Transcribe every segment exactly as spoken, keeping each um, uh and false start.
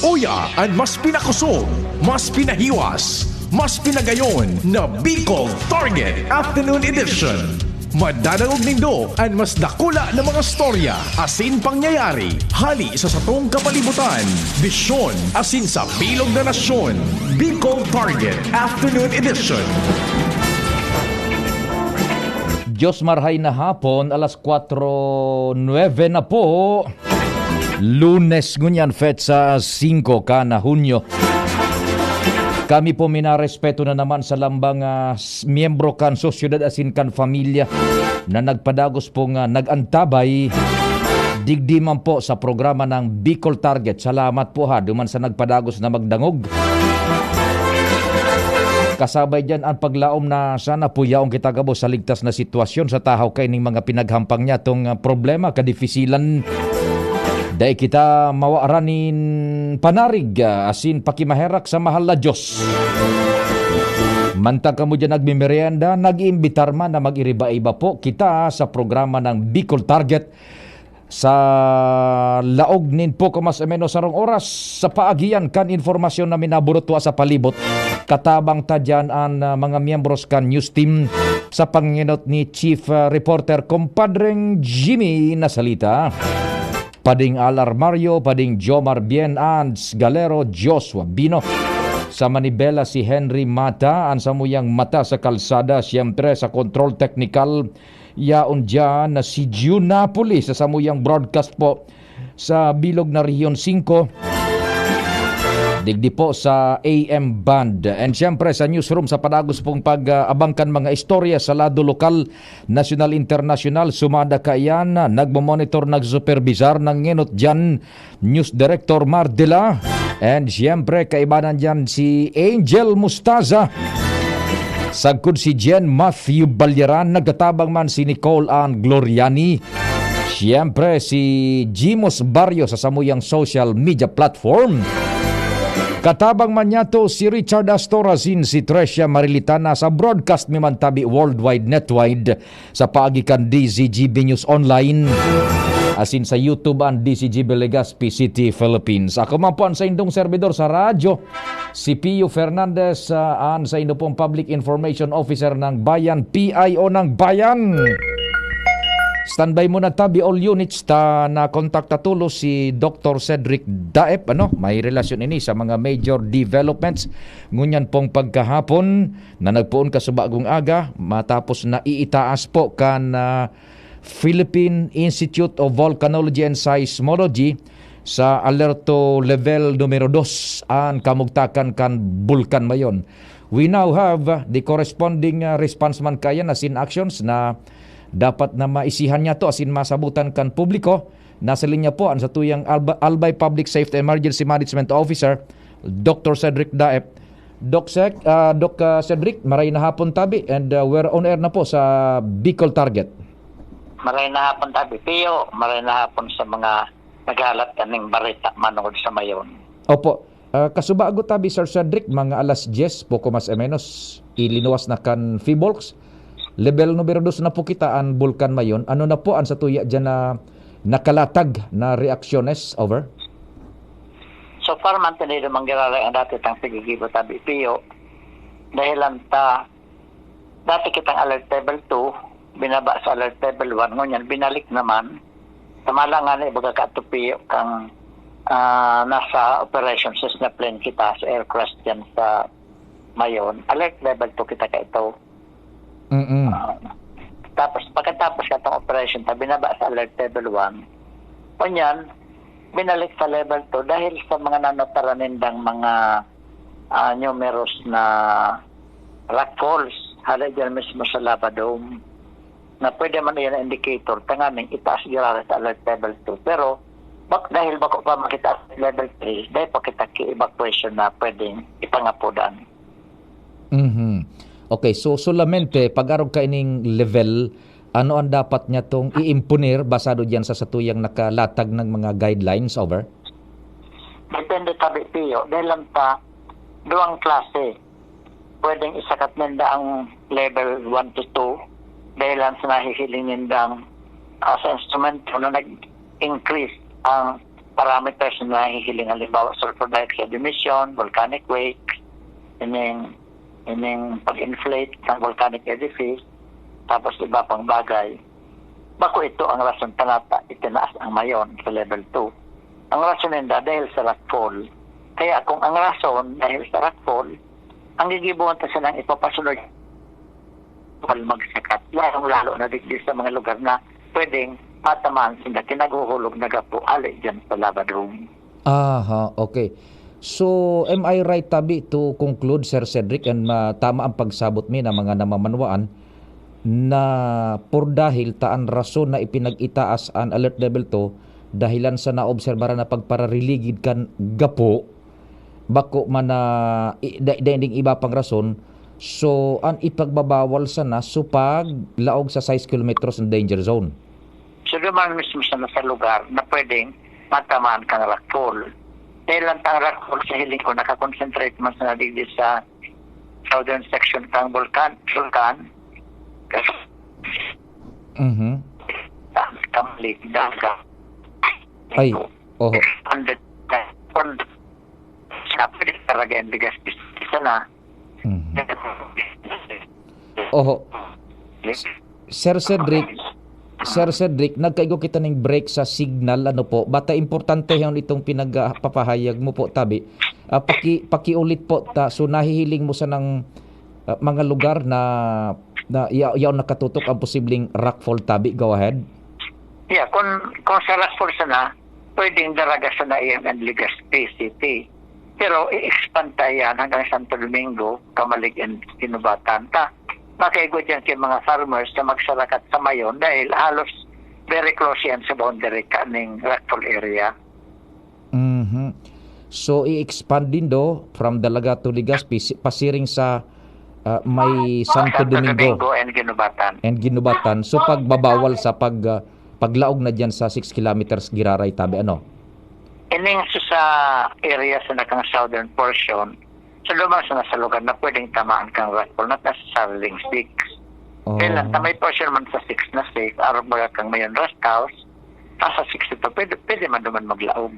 Uya an mas pinakosog, mas pinahiwas, mas pinagayon na Bicol Target Afternoon Edition. Madadangog nindo an mas dakula na mga storya asin pangyayari hali sa satong kapalibutan, bisyon asin sa bilog na nasyon. Bicol Target Afternoon Edition. Diyos marhay na hapon, alas kwatro nuebe na po. Lunes ngunyan, petsa singko kan Hunyo. Kami po minarespeto na naman sa lambang, ah, s-, miyembro kan sosyedad asin kan pamilya na nagpadagos pong, ah, nag-antabay digdi man po sa programa ng Bicol Target. Salamat po ha, duman sa nagpadagos na magdangog. Kasabay diyan ang paglaom na sana po yaong kita gabos sa ligtas na sitwasyon sa tahaw kaining mga pinaghampang niya tong, ah, problema, kadifisilan. Dai kita mawaran nin panarig, ah, asin pakimaherak sa mahal na Diyos. Mantang kamo diyan nagmimerienda, nag-iimbitar man na mag-iriba-iba po kita sa programa ng Bicol Target sa laog nin poko mas o menos sarong oras sa paagian kan informasyon na minaburutwa sa palibot. Katabang ta diyan an, ah, mga miyembros kan news team sa pangenot ni Chief, ah, Reporter Compadreng Jimmy Nasalita. Pading Al Armario, Pading Jomar Bien, Ans Galero, Joshua Bino. Sa manibela si Henry Mata, an samuyang mata sa kalsada, siyempre sa control technical, yaon diyan na si June Napoli sa samuyang broadcast po sa bilog na Rehiyon singko. Digdi po sa A M band. And siyempre sa newsroom sa padagos pong pag-abang kan mga istorya sa lado lokal, nasyonal, internasyonal, sumada kaiyan, nagmo-monitor, nagsupervisar, nangenot diyan, News Director Mardela. And siyempre, kaibanan diyan si Angel Mustaza. Sagkod si Jen Matthew Balyaran, nagtatabang man si Nicole Ann Gloriani. Siyempre, si Jimos Barrio sa samuyang social media platform. Katabang man niya to si Richard Astor asin si Trecia Marilitana sa broadcast mi man tabi worldwide netwide sa paagi kan D Z G B News Online asin sa YouTube an D Z G B Legazpi City, Philippines. Ako man po an saindong serbidor sa radyo, si Pio Fernandez, ah, an saindo pong Public Information Officer ng Bayan, P I O ng Bayan. Standby muna tabi, all units, ta nakontakta tulos si Doctor Cedric Daep, ano, may relasyon ini sa mga major developments ngunyan pong pagkahapon na nagpoon kasubagong aga, matapos na iitaas po kan, ah, Philippine Institute of Volcanology and Seismology sa alerto level numero dos an kamugtakan kan Bulkan Mayon. We now have, ah, the corresponding, ah, response man kaya na scene actions na dapat na maisihan niya to asin masabutan kan publiko. Nasa linya po an satuyang Alba-, Albay Public Safety Emergency Management Officer, Doctor Cedric Daep. Doc Sec, ah, Doc, ah, Cedric, maray na hapon tabi, and, ah, we're on air na po sa Bicol Target. Maray na hapon tabi, Pio. Maray na hapon sa mga naghalat kaning bareta manungod sa Mayon. Opo. Ah, kasubago tabi, Sir Cedric, mga alas dyes, poko mas o menos, ilinuwas na kan Phivolcs. Level numero dos na po kita an Bulkan Mayon. Ano na po an satuya diyan na nakalatag na reaksyones? Over. So far, mantenido man giraray ang dati tang paggigibo tabi, Pio. Dahilan ta, dati kitang alert level two, binaba sa alert level one, ngunyan binalik naman. Samala nga na ibaga ka, Pio, kang, ah, nasa operation sa plane kita sa aircraft dyan sa Mayon. Alert level two kita kaito. Mm-mm. Ah, tapos, pagkatapos katong operation ta, binaba sa alert level one. Kunyan, binalik sa level two dahil sa mga nanotaran nindang mga, ah, numerous na rockfalls, hali dyan mismo sa lava dome, na pwede man iyan na indicator, tanganing itaas giraray sa alert level two. Pero, bak-, dahil bako pa makita sa level three, dahil pa kita ki-evacuation na pwedeng ipangapodan. Mhm. Okay, so solamente pag-arog kaining level, ano ang dapat niya tong iimponer basado diyan sa satuyang nakalatag ng mga guidelines? Over. Depende tabi, Pio. Dahil lang ta, duwang klase. Pwedeng isakat ninda ang level one to two dahil lang sa nahihiling nindang, ah, sa instrumento na nag-increase ang parameters na nahihiling, halimbawa, sulfur dioxide emission, volcanic wake, ining, ining pag-inflate ng volcanic edifice, tapos iba pang bagay. Bako ito ang rason ta nata itinaas ang Mayon sa level two. Ang rason ninda dahil sa rockfall. Kaya kung ang rason dahil sa rockfall, ang gigibuhan ta sanang ipapasunod, wal magsakat, lalong-lalo na digdi sa mga lugar na pwedeng matamaan sinda kin naghuhulog na gapo hali diyan sa lava dome. Aha, okay. So, am I right, tabi, to conclude, Sir Cedric, and ma-, tama ang pagsabot mi na mga namamanwaan, na por dahil ta an rason na ipinag-itaas an Alert Level two, dahilan sa naobserbaran na pagparariligid kan gapo, bako man na i-, da-, daing iba pang rason, so, an ipagbabawal sana so paglaog sa sais kilometros na danger zone. So, duman mismo sana sa lugar na pwedeng matamaan kang rockfall. Dahil lang tang rockfall sa hiling ko, nakakonsentrate man sana digdi sa southern section kang Bulkan, Bulkan. Mhm. Kamalik, Daga. Ay, oho. Hundred, hundred. Sa pwede talaga yung bigas, sana. Mhm. Oho. Sir Cedric, Sir Cedric, nagkaigo kita ning break sa signal, ano po. Bata importante yon itong pinagpapahayag mo po, tabi. Ah, paki-, pakiulit po ta. So, nahihiling mo sa nang, ah, mga lugar na, na ya-, yaon nakatutok ang posibleng rockfall, tabi. Go ahead. Yeah, kung, kung sa rockfall sana, pwedeng daraga sana iyan ang Legazpi City. Pero i-expand ta iyan hanggang Santo Domingo, Camalig and Guinobatan ta. Makaigwa diyan kay mga farmers na magsarakat sa Mayon dahil halos very close yan sa boundary kaning rockfall area. Mhm. So, i-expand din do from Dalaga to Legazpi, si-, pasiring sa, ah, may Santo Santo Domingo Domingo and Guinobatan. and Guinobatan. So, pagbabawal sa pag, ah, paglaog na diyan sa six kilometers giraray, tabi, ano? Ining sa, sa area sa nakang southern portion, sa duman sa nasa lugar na pwedeng tamaan kang rockfall, not necessarily six. Oh. Kaya lang, ta may portion man sa six na safe, arog baga kang Mayon Rest House, nasa six ito, pwede, pwede man duman maglaog.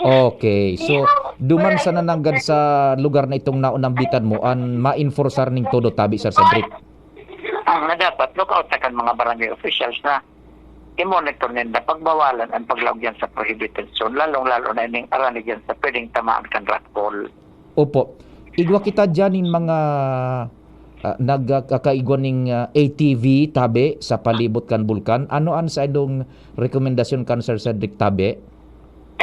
Okay. So, duman sa nananggad sa lugar na itong naunambitan mo, an ma-enforcear ning todo, tabi, Sir Cedric? Ang na dapat, lookout na kan mga barangay officials na i-monitor ninda, pagbawalan ang paglaog yan sa prohibited zone, lalong-lalo na ining arani dyan sa pwedeng tamaan kan rockfall. Opo. Igwa kita diyan nin mga, ah, nagkakaigwa ning, ah, A T V, tabi, sa palibot kan bulkan. Ano an saindong rekomendasyon kan Sir Cedric, tabi?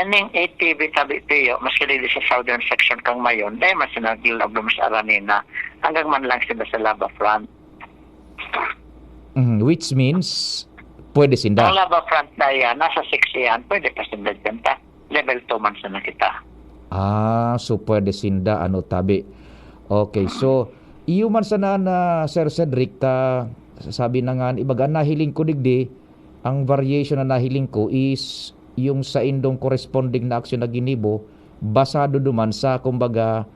Ining A T V, tabi, Pio, maski dili sa southern section kang Mayon, dahil mas naglaog duman sa arani na hanggang man lang sila sa lava front. Mhm, which means, pwede sinda. Ang lava front na yan, nasa six yan, pwede pa sinda dyan ta. Level two man sana kita. Ah, so pwede sinda, ano, tabi. Okay, so, iyo man sana na, Sir Cedric, ta, sabi na nga, ibaga, nahiling ko digdi, ang variation na nahiling ko is yung saindong corresponding na aksyon na ginibo, basado duman sa, kumbaga,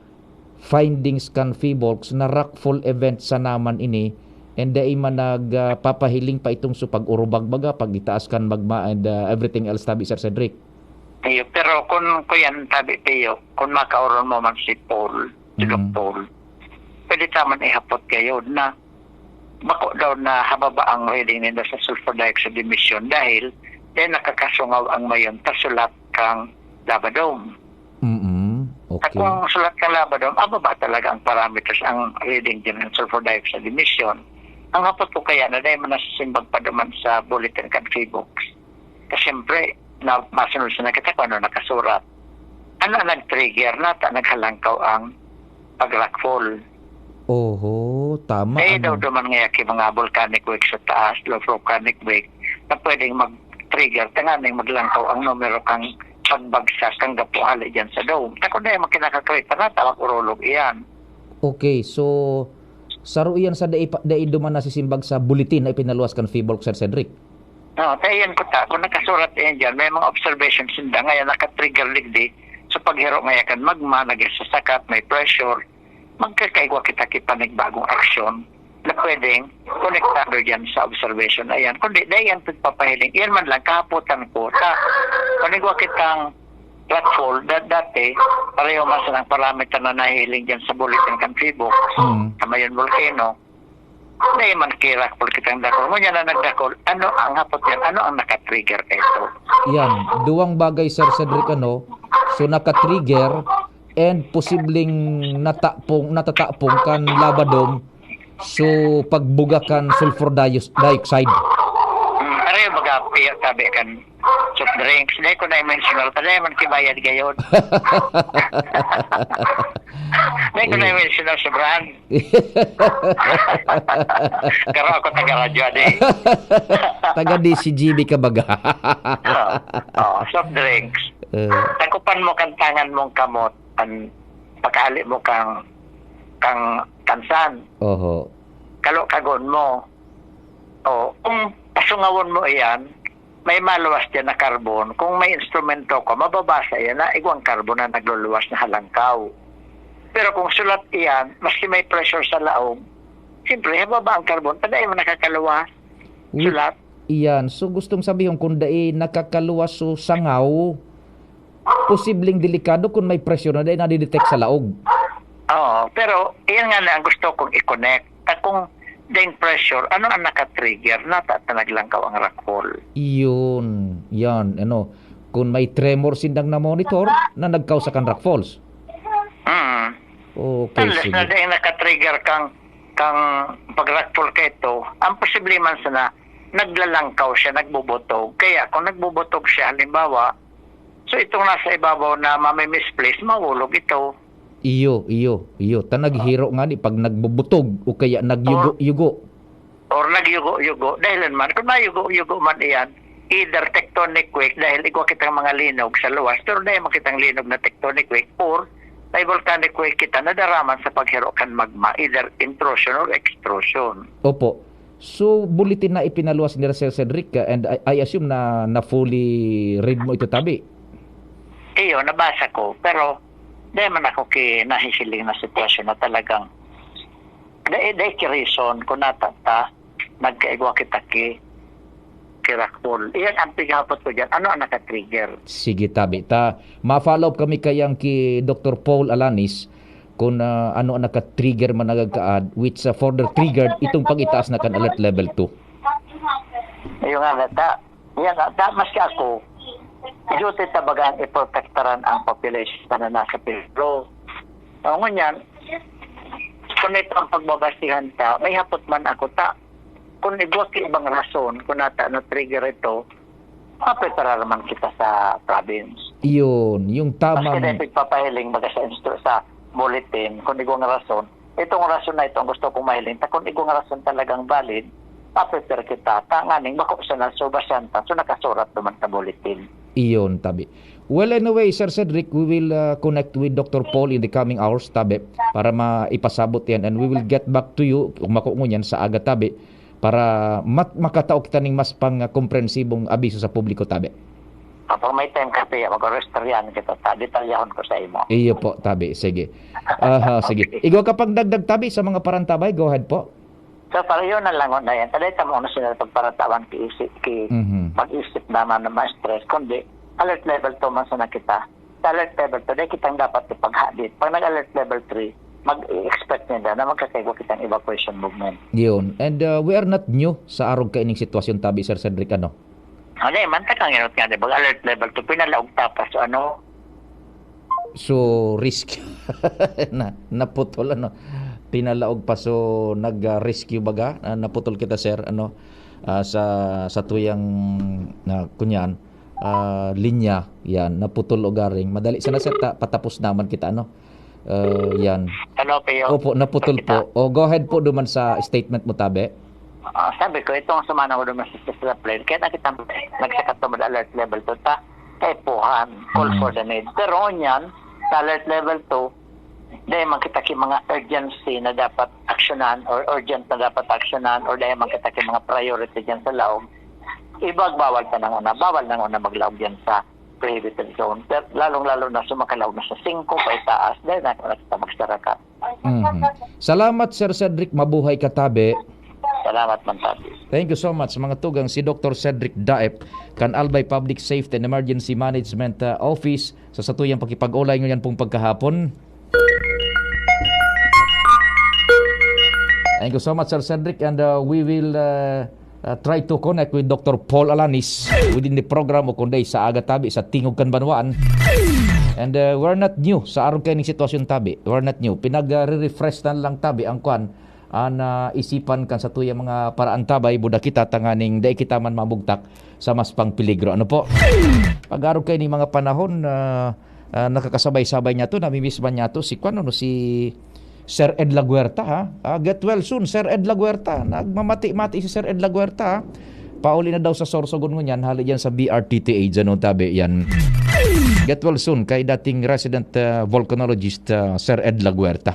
findings kan PHIVOLCS na rockfall event sana man ini, and dai man nag, ah, papahiling pa itong so pag-urubag baga, pag-itaas kan magma and, ah, everything else, tabi, Sir Cedric. Iyo, pero kun kuyan, tabi, Pio, kun makaoron mo man si Paul, si Doc Mm. Paul, pwede ta man ihapot kayo na bako daw na hababa ang reading ninda sa sulfur dioxide emission dahil, dahil nakakasungaw ang Mayon ta sulat kang lava dome. Mm, At okay. kung sulat kang lava dome, ababa talaga ang parameters, ang reading din ng sulfur dioxide emission. Ang hapot ko kaya na dahil man nasisimbag pa duman sa bulletin kan PHIVOLCS. Kasi siyempre, na, masunod sa nakita ko ano nakasurat. Ano ang nag-trigger na ta naghalangkaw ang pag-rockfall? Oho, tama, Kaya daw ano? duman nga ki mga volcanic wake sa taas, low volcanic wake, na pwedeng mag-trigger, tanganing maglangkaw ang numero kang pagbagsak, kang gapo hali dyan sa dome. Takot na yung makinakakawit, panatawag urolog iyan. Okay, so, saro iyan sa dai pa, dai duman nasisimbag sa bulletin na ipinaluwas kan PHIVOLCS, Sir Cedric? No, kaya yan ko ta, kung nakasurat yan dyan, may mga observations sinda, ngayon nakatrigger digdi, so paghiro nga yakan magma, nagsasakat, may pressure, magkakaigwa kita ki panigbagong aksyon. na pwedeng konektado diyan sa observation na iyan. Kundi dai iyan pagpapahiling. Iyan man lang, kahapotan ko. Sa panigwa kitang platform, da-, dati, pareho man sa nang parameter na nahihiling diyan sa bulletin kan PHIVOLCS, Mm. sa Mayon Volcano, dai man kirakpol kitang dakul. Ngunyan na nagdakul, ano ang hapot niyan? Ano ang nakatrigger kaito? Yan, duwang bagay, Sir Cedric, ano, so nakatrigger and posibleng natapong, natatapong kan lava dome, so pagbuga kan sulfur dios-, dioxide. Hmm, pareho baga, pi-, sabi kan soft drinks. Dai ko na i-mentional, ta dai man kibayad gayod. Dai ko na Eh. i-mentional sa brand. Pero ako taga radyo, adi. Taga D C G B ka baga? Oo. Oo, soft drinks. Eh. Takupan mo kan tangan mong kamot, an pakali mo kang, kang tansan. Oho. Kalo-kagon mo. O, kung pasungawon mo iyan, may maluwas diyan na karbon. Kung may instrumento ka, mababasa iyan na igwang karbon na nagluluwas na halangkaw. Pero kung sulat iyan, maski may pressure sa laog, siyempre, hababa ang karbon, ta dai man nakakaluwas. Wi-, Sulat. Iyan. So, gustong sabihon, kung dai nakakaluwas, so, sangaw, posibleng delikado kung may pressure na dai nadidetect sa laog. Oo, pero iyan nga na ang gusto kong i-connect. Ta kung daing pressure, ano ang nakatrigger? Nata ta naglangkaw ang rockfall. Iyon, yan, ano, kung may tremor sindang na-monitor na nagkausa kan rockfalls. Mm. Okay, Unless sige. na daing nakatrigger kang, kang pag-rockfall kaito, ang posible man sana, naglalangkaw siya, nagbubutog. Kaya kung nagbubutog siya, halimbawa, so itong nasa ibabaw na mami-misplace, mahulog ito. Iyo, iyo, iyo. Ta naghiro nga ni pag nagbubutog o kaya nagyugo-yugo. Or nagyugo-yugo. Dahil man, kung mayugo-yugo man iyan, either tectonic quake, dahil igwa kitang mga linog sa luwas, pero dahil man kitang linog na tectonic quake, or may volcanic quake kita, nadaraman sa paghiro kan magma, either intrusion or extrusion. Opo. So, bulletin na ipinaluwas ni Sir Cedric, ah, and I, I assume na, na fully read mo ito, tabi? Iyo, nabasa ko, pero dai man ako ki-, nahihiling na sitwasyon na talagang dai, dai ki reason kung nata ta nagkaigwa kita ki, ki rockfall. Iyan ang pighapot ko diyan. Ano ang nakatrigger? Sige, tabi. Ta, ma-follow up kami kayang ki Doktor Paul Alanis kung, ah, ano ang nakatrigger man nagagkaad, which, ah, further triggered itong pag-itaas na kan alert level two. Ayun nga, nata. Yan, ah, da-, maski ako, duty ta baga ang iprotektaran ang population na nasa peligro. O, ngunyan, kung ito ang pagbabasihan ta, may hapot man ako ta, kung igwa ki ibang rason, kung nata na-trigger ito, maprepara naman kita sa province. Iyon, yung Maski tamang na ipagpapahiling baga sa instru-, sa bulletin, kung igwang rason, itong rason na ito ang gusto kong mahiling. Ta kung igwang rason talagang valid, maprepare kita. Ta nganing bako sana, so, basahan ta. So, nakasurat naman sa bulletin. Iyon, tabi. Well, anyway, Sir Cedric, we will, uh, connect with Doctor Paul in the coming hours, tabi, para maipasabot yan. And we will get back to you, kung mako ngunyan sa aga, tabi, para mat-, makatao kita ning mas pang, uh, komprehensibong abiso sa publiko, tabi. Kapag may time ka, Pia, mag-orestoryahan kita, ta, detalyahon ko sa imo. Iyo po, tabi. Sige. Aha, sige. Okay. Igwa ka pang dagdag, tabi, sa mga parantabay? Go ahead po. So, para yun na lang na yan. Taday tamo na sila pagparatawan ki isip, ki Mhm. mag-isip naman na ma-stress. Kundi, alert level two man sana kita. Sa alert level two, dai kitang dapat ipaghadit. Pag nag-alert level three, mag-expect ninda na magkakaigwa kitang evacuation movement. Yun. And, uh, we are not new sa arog kaining sitwasyon, tabi, Sir Cedric, ano? Ano eh, man, takang inot nga, di ba? Alert level two, pinalaog tapas, ano? So, risk na, naputol, ano? Pinalaog pa, so, nag, ah, rescue baga? Ah, naputol kita, sir, ano? Ah, sa, sa tuyang, na, kunyan, ah, linya, yan, naputol o garing. Madali sana, sir, ta-, patapos naman kita, ano? Ah, yan. Hello, Pio. Opo, naputol Kita. po. O, go ahead po duman sa statement mo, tabi. Ah, sabi ko, itong sumana ko duman sa, sa plane, kaya nakita mo, nagsakat naman alert level two, ta, kaipuhan, call Mm. for the need. Pero ngunyan, sa alert level two, dahil man kita ki mga urgency na dapat aksyonan or urgent na dapat aksyonan or dahil man kita ki mga priority dyan sa laog, ibagbawal pa nang una, bawal nang una maglaog yan sa prohibited zone. Pero lalong-lalo na sumakalaog na sa singko pa itaas, dahil na, na kita magsarakat. Mhm. Salamat, Sir Cedric. Mabuhay ka, tabi. Salamat man, tabi. Thank you so much, mga tugang. Si Doctor Cedric Daep, kan Albay Public Safety and Emergency Management uh, Office, sa satuyang pakipag-olay ngayon pong pagkahapon. Thank you so much, Sir Cedric, and uh, we will uh, uh, try to connect with Doctor Paul Alanis within the program o kundi sa aga tabi sa Tingog kan Banwaan. And uh, we're not new sa arog kaining sitwasyon tabi. We're not new. Pinag-refresh na lang tabi ang kwan, an uh, isipan kan sa tuya mga paraantabay, buda kita tanganing dai kita man mabugtak sa mas pang peligro. Ano po? Pag-arog kaining mga panahon, uh, uh, nakakasabay-sabay niya to, namimiss man niya to si kwan, ano, si Sir Ed Laguerta, ha? Ah, get well soon, Sir Ed Laguerta. Nagmamati-mati si Sir Ed Laguerta, ha? Pauli na daw sa Sorsogon ngunyan, hali dyan sa B R T T A, dyan ang tabi yan. Get well soon kay dating resident uh, volcanologist uh, Sir Ed Laguerta.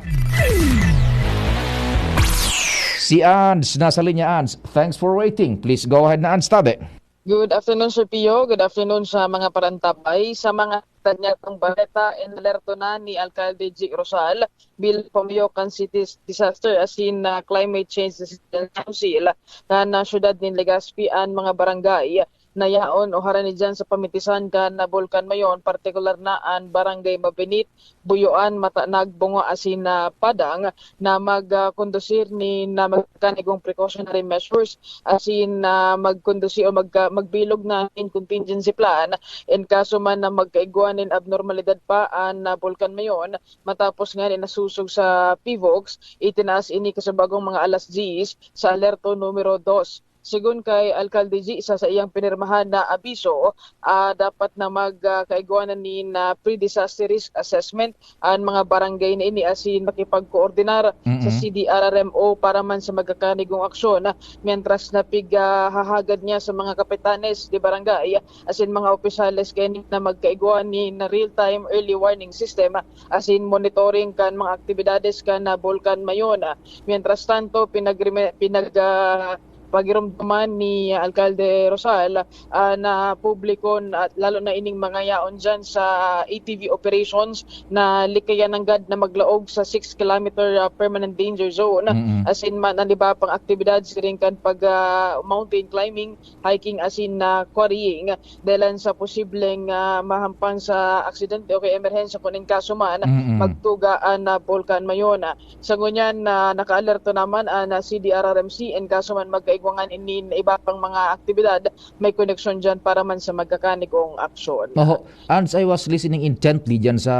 Si Ans, nasa linya, Ans. Thanks for waiting. Please go ahead na, Ans, tabi. Good afternoon, Sir Pio. Good afternoon sa mga parantabay. Sa mga tanyatong bareta, inalerto na ni Alcalde G. Rosal bilang pamayo kan City Disaster asin uh, Climate Change Resilience Council kan uh, syudad nin Legazpi an mga barangay na yaon o harani dyan sa pamitisan kan uh, Bulkan Mayon, partikular na an Barangay Mabinit, Buyoan, Matanag, Bungo asin uh, Padang na magkondusir nin uh, magkanigong precautionary measures asin uh, magkondusi o mag, uh, magbilog na nin contingency plan in kaso man na magkaigwa nin abnormalidad pa an uh, Bulkan Mayon matapos nga nin nasusog sa PHIVOLCS, itinaas ini kasabagong mga alas diyes sa alerto numero dos. Segun kay Alcalde G sa saiyang pinirmahan na abiso, ah, dapat na magkaigwanan nin ah, pre-disaster risk assessment an mga barangay na ini asin makipagkoordinar sa Mm-mm. C D R R M O para man sa magkakanigong aksyon, mientras na pighahagad niya sa mga kapitanes de barangay asin mga opisyales kaini na magkaigwa nin real-time early warning system asin monitoring kan mga aktibidades kan ah, Bulkan Mayon. Mientras tanto, pinag-, pinag-, ah, pagiromdoman ni Alcalde Rosal ah, na publiko at lalo na ining mga yaon dyan sa A T V operations na likayan nanggad na maglaog sa six kilometer ah, permanent danger zone. Mm-mm. Asin man ang iba pang aktibidad siring kan pag ah, mountain climbing, hiking asin na quarrying dahilan sa posibleng ah, mahampang sa aksidente o kay emerhensya kung in kaso man Mm-mm. magtuga an ah, Bulkan Mayon. Sa ngunyan na nakaalerto naman an ah, C D R R M C in kaso man magkaigwangan ini na iba pang mga aktibidad may koneksyon dyan para man sa magkakanigong aksyon. Oho. As I was listening intently dyan sa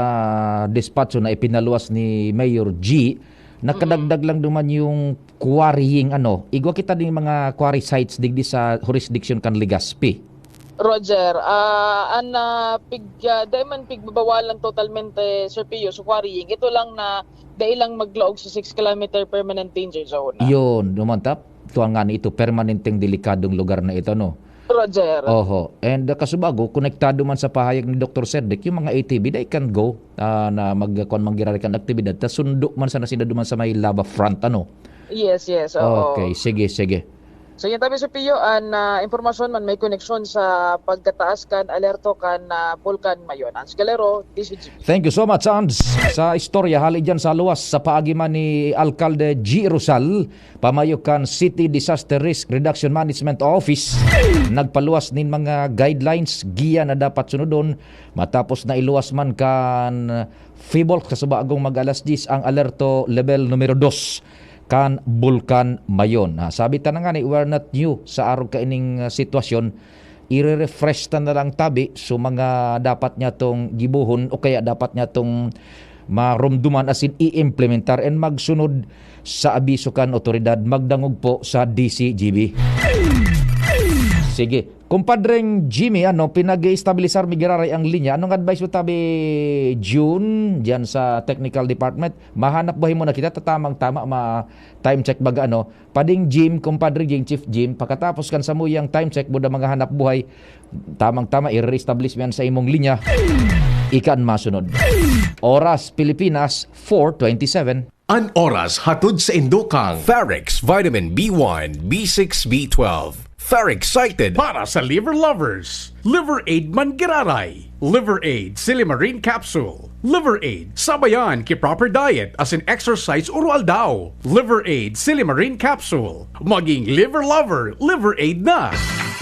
despacho na ipinaluwas ni Mayor G, nakadagdag lang duman yung quarrying, ano, igwa kita din mga quarry sites digdi sa jurisdiction kan Legazpi. Roger, ah, an ah, pig, ah, dai man pigbabawalan totalmente, Sir Pio, sa quarrying. Ito lang na dai lang maglaog sa six kilometer permanent danger zone. Yun, duman tap, tuwa nga ni ito, permanenteng delikadong lugar na ito, no? Roger. Oho. And uh, kasubago, konektado man sa pahayag ni Doctor Cedric, yung mga A T V, they can go ah, na magkuan manggirari kan aktibidad, ta sundo man sana sila duman sa may lava front, ano? Yes, yes. Oo. Okay, sige, sige. So yan tabi sa Pio, an ah, impormasyon man may koneksyon sa pagkataas kan alerto kan ah, Bulkan Mayon. Hans Galero, D C G. Thank you so much, Hans. Sa istorya, hali dyan sa luwas, sa paagi man ni Alcalde G. Rosal, pamayo kan City Disaster Risk Reduction Management Office, nagpaluwas nin mga guidelines, giya na dapat sunodon, matapos na iluwas man kan PHIVOLCS kasubagong mag alas diyes ang alerto level numero dos kan Bulkan Mayon. Ah, sabi ta na nga ni, we're not new sa arog kaining ah, sitwasyon. Ire-refresh ta na lang tabi so mga dapat niya tong gibuhon o kaya dapat niya tong marumduman asin i-implementar and magsunod sa abiso kan otoridad, magdangog po sa D C G B. Sige. Kumpadreng Jimmy, ano, pinag-estabilisar mi giraray ang linya. Anong advice mo tabi, June, diyan sa technical department? Mahanap buhay mo na kita, tatamang-tama, ma time check baga, ano. Pading Jim, kumpadre Jim, Chief Jim, pakatapos kan samuyang time check, buda mga hanap buhay, tamang-tama, i-reestablish mo yan sa imong linya. Ika an masunod. Oras, Pilipinas, four twenty-seven. An oras hatod sa indokang Farex Vitamin B one, B six, B twelve. Very excited para sa liver lovers. Liver Aid man giraray. Liver Aid Silimarin Capsule. Liver Aid, sabayan ki proper diet asin exercise uro aldaw. Liver Aid Silimarin Capsule. Maging liver lover, Liver Aid na.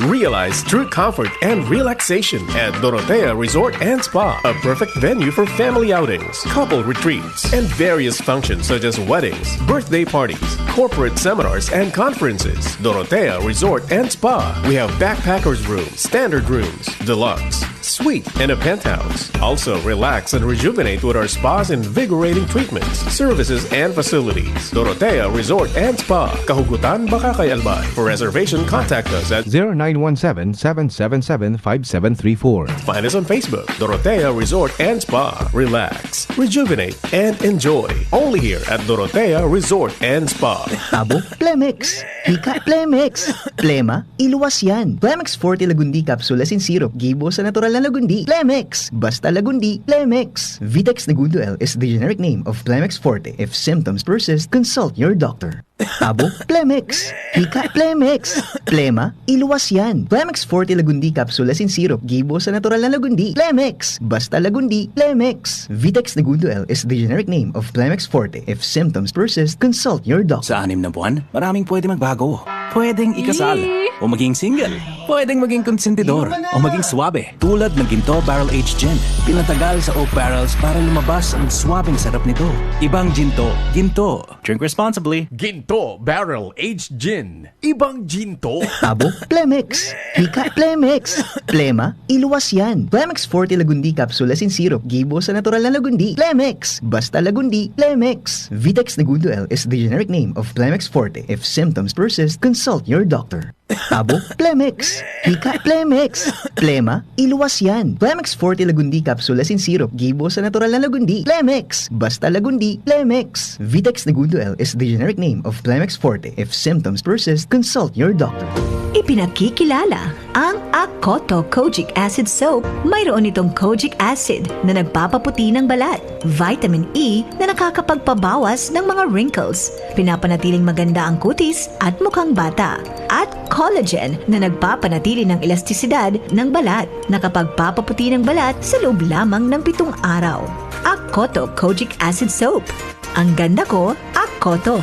Realize true comfort and relaxation at Dorotea Resort and Spa, a perfect venue for family outings, couple retreats, and various functions such as weddings, birthday parties, corporate seminars, and conferences. Dorotea Resort and Spa. We have backpackers room, standard rooms, deluxe, suite, and a penthouse. Also, relax and rejuvenate with our spa's invigorating treatments, services, and facilities. Dorotea Resort and Spa, Kahugutan, Bacacay, Albay. For reservation, contact us at zero nine one seven, seven seven seven, five seven three four. Find us on Facebook, Dorotea Resort and Spa. Relax, rejuvenate, and enjoy. Only here at Dorotea Resort and Spa. Abo, Plemex. Hika, Plemex. Plema, iluwas yan. Plemex Forte Lagundi Capsule asin Syrup, gibo sa natural na lagundi. Plemex. Basta lagundi, Plemex. Vitex Negundo L is the generic name of Plemex Forte. If symptoms persist, consult your doctor. Abo, Plemex. Hika, Plemex. Plema, iluwas yan. Plemex Forte Lagundi Capsule asin Syrup, gibo sa natural na lagundi. Plemex. Basta lagundi, Plemex. Vitex Negundo L is the generic name of Plemex Forte. If symptoms persist, consult your doctor. Sa anim na buwan, maraming pwede magbago. Pwedeng ikasal, o maging single. Pwedeng maging konsentidor, o maging swabe, tulad ng Ginto Barrel Aged Gin. Pinatagal sa oak barrels para lumabas ang swabeng sarap nito. Ibang Ginto, Ginto. Drink responsibly. Ginto Barrel Aged Gin. Ibang Ginto. Abo, Plemex. Hika, Plemex. Plema, iluwas yan. Plemex Forte Lagundi Capsule asin Syrup, gibo sa natural na lagundi. Plemex. Basta lagundi, Plemex. Vitex Negundo L is the generic name of Plemex Forte. If symptoms persist, consult your doctor. Abo, Plemex. Hika, Plemex. Plema, iluwas yan. Plemex Forte Lagundi Capsule asin Syrup, gibo sa natural na lagundi. Plemex. Basta lagundi, Plemex. Vitex Negundo L is the generic name of Plemex Forte. If symptoms persist, consult your doctor. Ipinakikilala ang Akoto Kojic Acid Soap. Mayroon itong kojic acid na nagpapaputi ng balat, vitamin E na nakakapagpabawas ng mga wrinkles, pinapanatiling maganda ang kutis at mukhang bata, at collagen na nagpapanatili ng elastisidad ng balat, nakapagpapaputi ng balat sa loob lamang ng pitong araw. Akoto Kojic Acid Soap. Ang ganda ko, Akoto.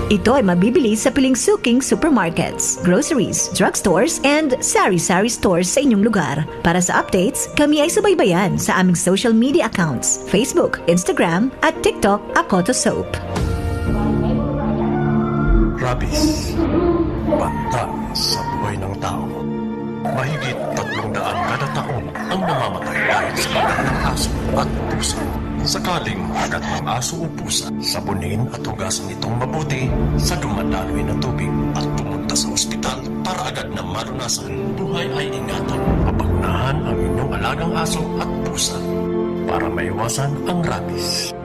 Ito ay mabibili sa piling suking supermarkets, groceries, drugstores, and sari-sari stores sa inyong lugar. Para sa updates, kami ay subaybayan sa aming social media accounts, Facebook, Instagram, at TikTok, Akoto Soap. Rabies, banta sa buhay ng tao. Mahigit tatlong daan kada taon ang namamatay dahil sa kagat ng aso at pusa. Sakaling magat ng aso o pusa, sabunin at hugasan itong mabuti sa dumadaloy na tubig at pumunta sa ospital para agad na malunasan. Buhay ay ingatan. Mapagunahan ang inyong alagang aso at pusa para maiwasan ang rabies.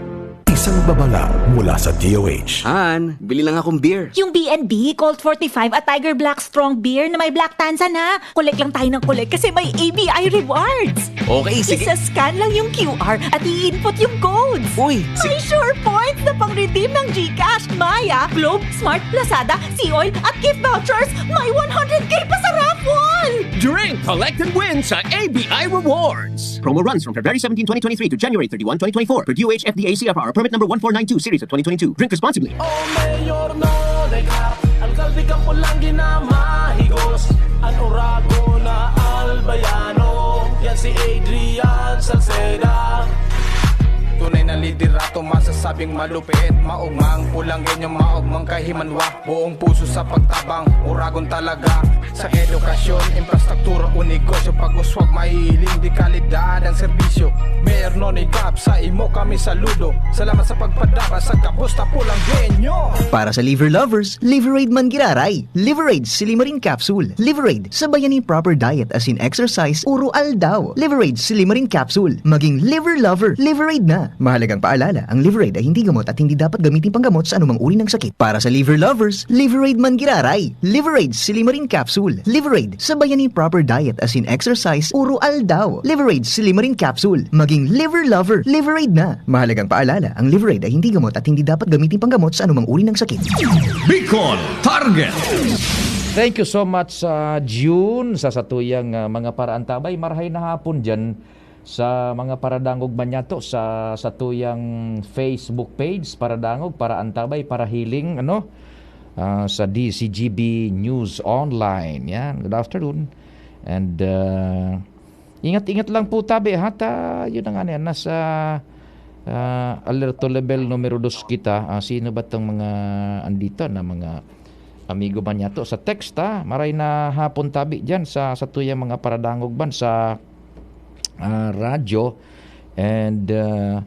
Isang babala mula sa D O H. Han, bili lang akong beer. Yung B and B, Colt forty-five at Tiger Black Strong Beer na may Black Tanzan, ha. Collect lang tayo ng collect kasi may A B I rewards. Okay, sige. Isa-scan lang yung Q R at i-input yung codes. Uy, sige. May sure points na pang-redeem ng GCash, Maya, Globe, Smart, Lazada, Seaoil at gift vouchers. May one hundred K pa sa raffle! Drink, collect, and win sa A B I Rewards. Promo runs from February seventeen, twenty twenty-three to January thirty-one, twenty twenty-four per D O H F D A C F R permit number one four nine two series of twenty twenty-two. Drink responsibly. O Mayor Nolica, alkalde kan pulang ginamahigos, an Oragon na Albayano, yan si Adrian Salceda. Tunay na liderato, masasabing malupit, maugmang pulang genyo, maugmang kahimanwa, buong puso sa pagtabang, Oragon talaga. Sa edukasyon, infrastruktura o negosyo, pag-uswag, mahihiling de kalidad ang serbisyo. Mayor Noni Cap, sa imo kami saludo. Salamat sa pagpadara sa gabos na pulang genyo. Para sa liver lovers, Liver Aid man giraray. Liver Aid Silimarin Capsule. Liver Aid, sabayan ni proper diet asin exercise, uro aldaw. Liver Aid Silimarin Capsule. Maging liver lover, Liver Aid na. Mahalagang paalala, ang Liver Aid ay hindi gamot at hindi dapat gamitin panggamot sa anumang uri ng sakit. Para sa liver lovers, Liver Aid man giraray. Liver Aid Silimarin Capsule. Liver Aid, sabayan ni proper diet asin exercise, uro aldaw. Liver Aid Silimarin Capsule. Maging liver lover, Liver Aid na. Mahalagang paalala, ang Liver Aid ay hindi gamot at hindi dapat gamitin panggamot sa anumang uri ng sakit. Bicol Target. Thank you so much, ah, June, sa satuyang, ah, mga paraantabay. Marahay na hapon diyan sa mga paradangog man yato sa satuyang Facebook page, Paradangog, Paraantabay, Parahiling, ano, ah, sa D C G B News Online. Yan, good afternoon. And, ah, ingat-ingat lang po tabi, ha, ta, yun na nga na yan, nasa, ah, alerto level numero dos kita. Ah, sino ba tong mga andito na mga amigo man yato sa text, ha? Maray na hapon tabi diyan sa, sa tuyang mga paradangog man sa, ah, radyo. And, ah,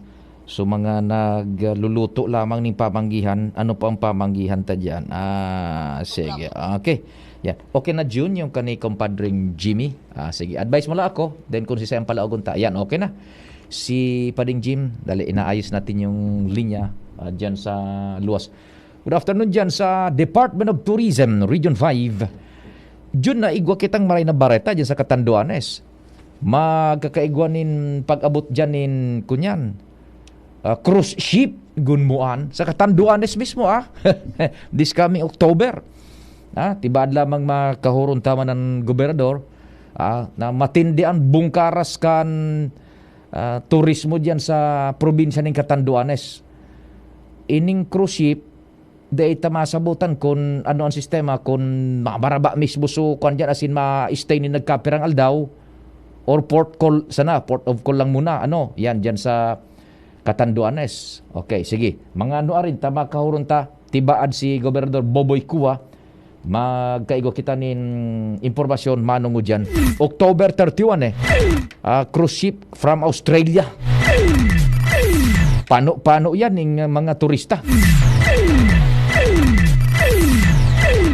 so mga nagluluto lamang ning pamanggihan, ano po ang pamanggihan ta diyan? Ah, sige. Okay. Yan. Okay na, June, yung kani Compadring Jimmy. Ah, sige. Advice mo lang ako. Then kung sisay ang palaogon ta. Yan, okay na. Si Pading Jim, dali, inaayos natin yung linya, ah, dyan sa luwas. Good afternoon dyan sa Department of Tourism, Region five. Jun, naigwa kitang maray na bareta dyan sa Catanduanes. Magkakaigwa nin pag-abot dyan nin, kunyan, ah, cruise ship, gunmuan. Sa Catanduanes mismo, ah. This coming October. Ah, tibaad lamang makahuron ta man an gobernador, ah, na matindi an bungkaras kan, ah, turismo diyan sa probinsya nin Catanduanes. Ining cruise ship, dai ta masabutan kun ano an sistema, kun mabaraba mismo so kuwan diyan, as in, ma-stay nin nagkapirang aldaw, or port call sana, port of call lang muna, ano, yan, diyan sa Catanduanes. Okay, sige. Mga ano arin ta, makahuron ta, tibaad si Gobernador Boboy Cua, magkaigwa kita nin impormasyon, manong Ujan. October thirty-one eh. Ah, cruise ship from Australia. Pano-pano yan ning mga turista.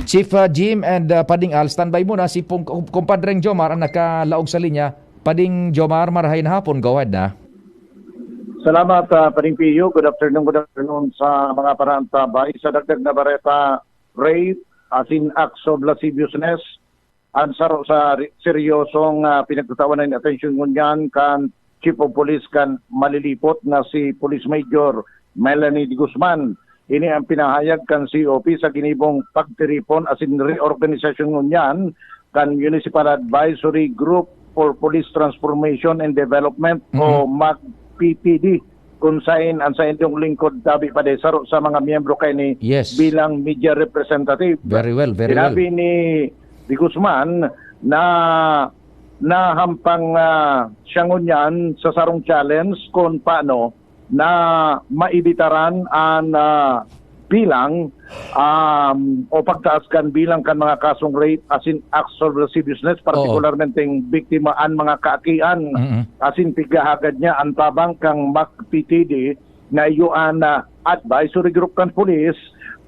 Chief, ah, Jim and, ah, Pading Al, standby muna. Si Pung-, Kumpadreng Jomar ang nakalaog sa linya. Pading Jomar, marahay na hapon. Go ahead na. Salamat, ah, Pading Pio. Good afternoon, good afternoon sa mga paraantabay. Sa dagdag na bareta, rape, asin acts of lasciviousness, ang saro sa ri-, seryosong, ah, pinagtatawanan ng atensyon ngunyan kan Chief of Police kan Malilipot na si Police Major Melanie de Guzman. Ini ang pinahayag kan C O P sa ginibong pagtiripon asin reorganisasyon ngunyan kan Municipal Advisory Group for Police Transformation and Development o Mm. mag-P T D, kun sain ang saindong lingkod tabi pa de saro sa mga miyembro kaini Yes. bilang media representative. Very well, very Sinabi well. ni De Guzman na nahampang, ah, siya ngunyan sa sarong challenge kun paano na maibitaran an, ah, bilang, um, o pagtaas kan bilang kan mga kasong rape asin acts of lasciviousness, Oo. partikularmenteng biktima an mga kaakian Mm-mm. asin pighahagad niya an tabang kan mag-P T D na iyo an, ah, advisory group kan pulis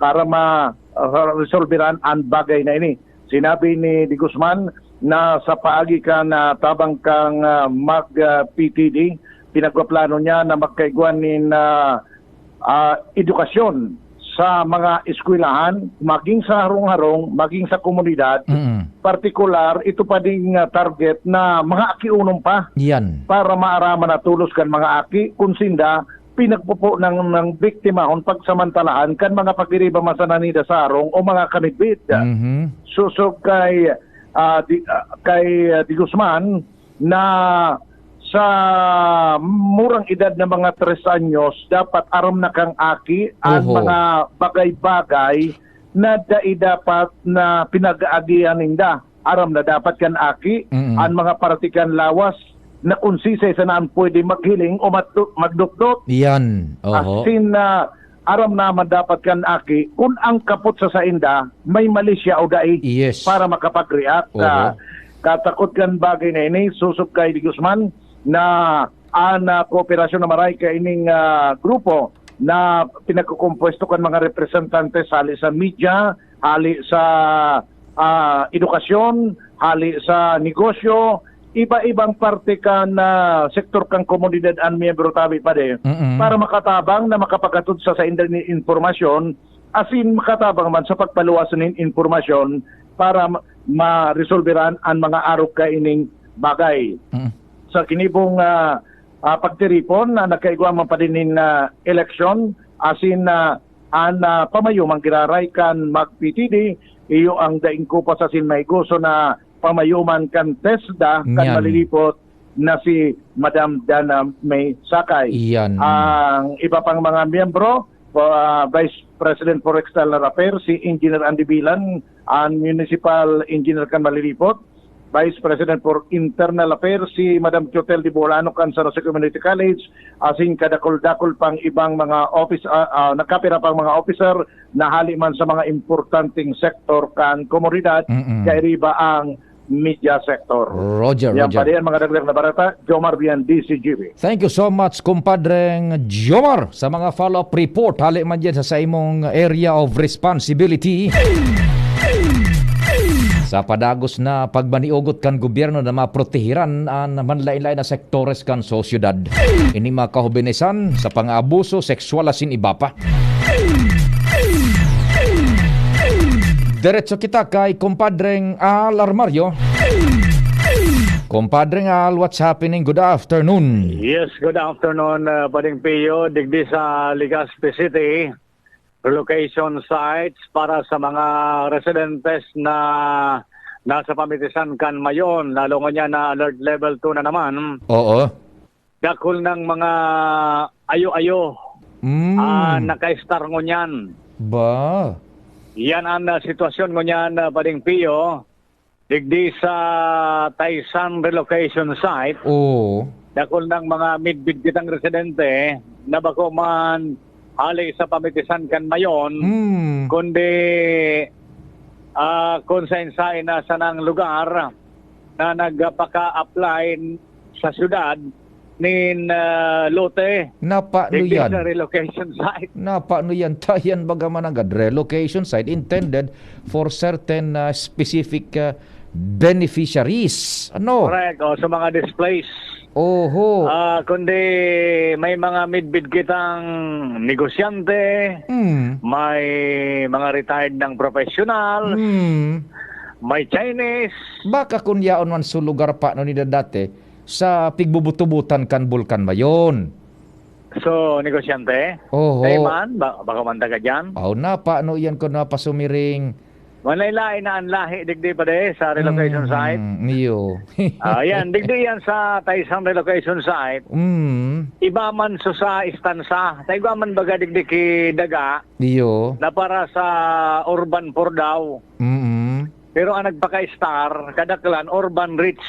para ma-, ah, resolberan an bagay na ini. Sinabi ni De Guzman na sa paagi kan, ah, tabang kan, ah, mag, ah, P T D, pinagpaplano niya na magkaigwa nin, ah, ah, edukasyon sa mga eskwelahan, maging sa harong-harong, maging sa komunidad. Mm. Partikular, ito pa ding, ah, target na mga akiunon pa Yan. para maaraman na tolos kan mga aki kung sinda pinagpupo ng, ng biktima hon pagsamantalahan kan mga pagiriba masananida sa harong o mga kanibid. Mhm. Sosog kay, ah, di, ah, kay, ah, De Guzman na sa murang edad na mga tres anyos, dapat aram na kang aki ang Oho. mga bagay-bagay na dai dapat na pinag-aagihan ninda. Aram na dapat kan aki Mm. ang mga parte kan lawas na kung sisay sana ang pwede maghiling o matu-, magdotdot. Yan. Oho. Asin na aram naman dapat kan aki kung ang kapot sa sainda may mali siya o dai Yes. para makapag-react. Oho. Ah, katakot kan bagay na ini, sosog kay De Guzman, na an, ah, kooperasyon na maray kaining, ah, grupo na pinagkukompuesto kan mga representantes hali sa media, hali sa, ah, edukasyon, hali sa negosyo, iba-ibang parte kan, ah, sektor kan komunidad an miyembro tabi pa de, Mm-mm. para makatabang na makapaghatod sa sainda nin impormasyon, asin makatabang man sa pagpaluwas nin impormasyon para ma-, maresolberan an mga arog kaining bagay. Mm. Sa ginibong, ah, ah, pagtiripon na nagkaigwa man pa din nin, ah, eleksyon, asin, ah, an, ah, pamayumang giraray kan mag-P T D, iyo ang daing kupas asin mahigoso na pamayuman kan TESDA kan Nyan. malilipot na si Madam Dana May Sakay. Iyan. Ang iba pang mga miyembro, ah, Vice President for External Affairs, si Engineer Andy Bilan, ang Municipal Engineer kan malilipot, Vice President for Internal Affairs, si Madam Chotel de Bolano kan San Jose Community College, asin kadakul-dakul pang ibang mga office, ah, ah, nakapira pang mga officer na hali man sa mga importanteng sektor kan komunidad, Mm-mm. kairiba ang media sector. Roger, Yan Roger. pa rin, mga dagdag na barata. Jomar Bian, D C G B. Thank you so much, Kumpadreng Jomar, sa mga follow-up report hali man dyan sa, sa imong area of responsibility. Sa padagos na pagmaniugot kan gobyerno na maprotehiran an manlain-lain na sektores kan sosyedad. Ini mga kahobenesan sa pang-aabuso, sexual asin iba pa. Diretso kita kay Kumpadreng Al Armario. Kumpadreng Al, what's happening? Good afternoon. Yes, good afternoon, uh, Pading Pio. Digdi sa Legazpi City, relocation sites para sa mga residentes na nasa pamitisan kan Mayon, lalo ngunyan na alert level two na naman. Oo. Dakul ng mga ayo-ayo, Mm. ah, naka-star ngunyan. Ba? Yan ang, ah, sitwasyon ngunyan, ah, Pading Pio. Digdi sa Taysan relocation site, Oo. dakul ng mga midbid kitang residente na bako man hali sa pamitisan kan Mayon, Mm. kundi, ah, kung saen-saen na sanang lugar na nagpaka-apply sa syudad nin, ah, lote Napano digdi yan? sa relocation site. Napano yan? Ta yan baga man nanggad relocation site intended for certain, ah, specific, ah, beneficiaries. Ano? Correct. O, sa mga displaced. Oho. Ah, kundi may mga midbid kitang negosyante, Mm. may mga retired ng professional, Mm. may Chinese. Baka kun yaon man su lugar pa no nila dati, sa pigbubutubutan kan Bulkan Mayon. So, negosyante? Oho. Tayo man, ba-, baka man taga dyan? Aw, napano iyan ko napasumiring? Manlain-lain na ang lahi, digdi pa de, sa relocation Mm, site. iyo. Ah, yan, digdi yan sa Taysang relocation site. Mm. Iba man so sa istansa. Tayo man baga digdi ki daga Iyo. na para sa urban poor daw. Mm. Pero ang nagpaka-star, kadaklan, urban rich.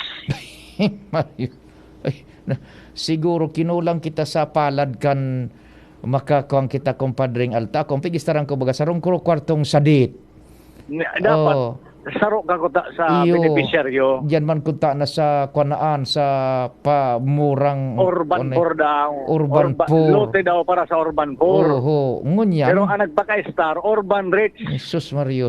Ay, na, siguro kinulang kita sa palad kan makakuan kita, Kumpadring Alta. Kung pigistaran ko, baga, sarong kuro kwartong sadit. Ni-, dapat, Oo. saro ka kuta sa Iyo. benepisyaryo. Diyan man kuta na sa kwanaan, sa pamurang Urban kuan eh. poor daw. Urban Urba-, poor. lote daw para sa urban poor. Oho. Ngunyan. Pero ang nagpaka-star, urban rich. Jesus Mario.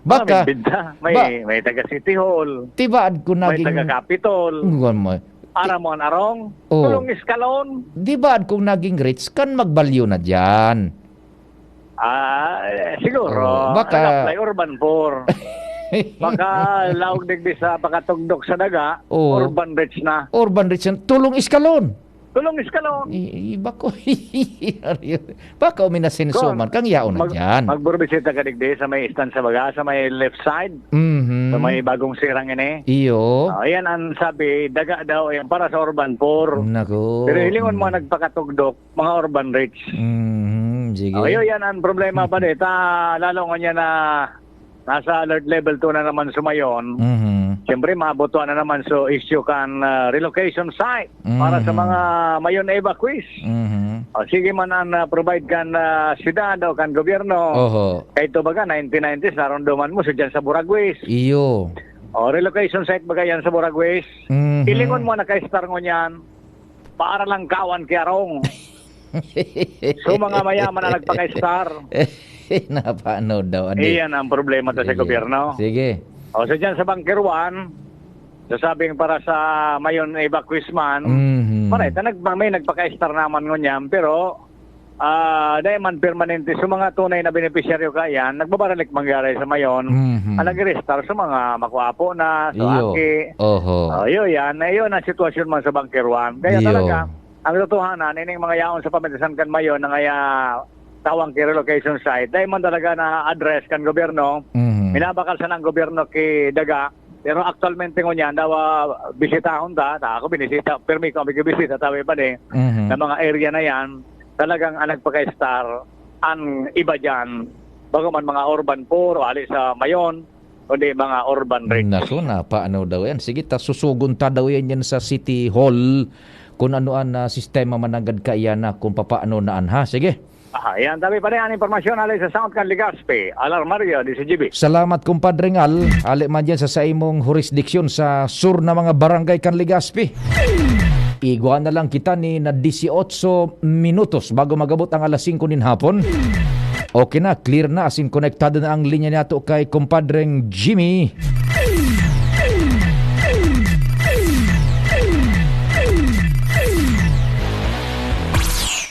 Baka, Maraming binta. May, ba- may taga City Hall. Tibaad ko May naging taga Capitol. Ngwan mo. Ara mo an arong. Oh. Tulong eskalon. Di ba kung naging rich kan magbalyo na diyan? Ah, eh, siguro. Oh, baka Nag-apply urban poor. Baka laog digdi sa pakatugdok sa daga, Oh. urban rich na. Urban rich na. Tulong eskalon. Tulong eskalon. I-, iba ko. Baka uminasenso Kung man. Kang yaon na mag-, diyan. magburbisita ka digdi sa may istansa baga, sa may left side, Mhm. sa may bagong sirang ini. Iyo. Ah, yan ang sabi, daga daw yan para sa urban poor. Nako. Pero hilingon mo Mm. nagpakatugdok, mga urban rich. Mhm, sige. Oh, yun, yan ang problema pa dito. Ah, lalo nga niya na nasa alert level two na naman sa Mayon. Mhm. Siyempre, mabutuan na naman so issue kan, ah, relocation site para sa Mhm. mga Mayon evacuees. Mhm. O, sige man ang, ah, provide kan, ah, siyudad o kan gobyerno. Oho. Kay ito baga, nineteen nineties, narumduman mo, so dyan sa Buraguis. Iyo. O, relocation site baga yan sa Buraguis. Mhm. Hilingon mo, naka-star ngunyan. Para lang kawan ki arong. So, mga mayaman na nagpaka-star. Napano daw, adi? Iyan ang problema ta sa Sige. gobyerno. Sige. O, so dyan sa Bunker One, sasabing para sa Mayon evacuees man, Mhm. maray, ta nag-, may nagpaka-star naman ngunyan, pero, ah, dahil man permanente, so mga tunay na benepisyaryo ka yan, nagbabaralik mangyari sa Mayon, Mhm. ang nag-star sa mga makuapo na, sa Iyo. aki. Oho. O, yun yan. Ayun ang sitwasyon man sa Bunker One. Kaya Iyo. talaga, ang katotohanan, ining mga yaon sa pamitasan kan Mayon na ngaya tawang ki relocation site, dai man talaga na-address kan gobyerno. Mhm. Minabakal sana ang gobyerno ki daga, pero aktualmente ngunyan daw, ah, bisitahon ta, ta ako binisita, pirmi ko ang bisita, tabi pa ni, Mhm. na mga area na yan, talagang ang nagpaka-star, ang iba dyan, bago man mga urban poor, o ali sa Mayon, kundi mga urban rich. Naku, na paano daw yan? Sige, ta susugon ta daw yan, yan sa City Hall, kung ano ang, ah, sistema mananggad kaiyan na kung papaano na an, ha? Sige. Aha, yan. Tabi pa rin ang impormasyon hali sa South kan Legazpi. Alarmaria, D C G B. Salamat, Compadre Ngal. Hali man dyan sa saimong jurisdiction sa sur na mga barangay kan Legazpi. Igwa na lang kita ni na dieciocho minutos bago magabot ang alas singko nin hapon. Okay na, clear na, asin konektado na ang linya nato kay Compadreng Jimmy.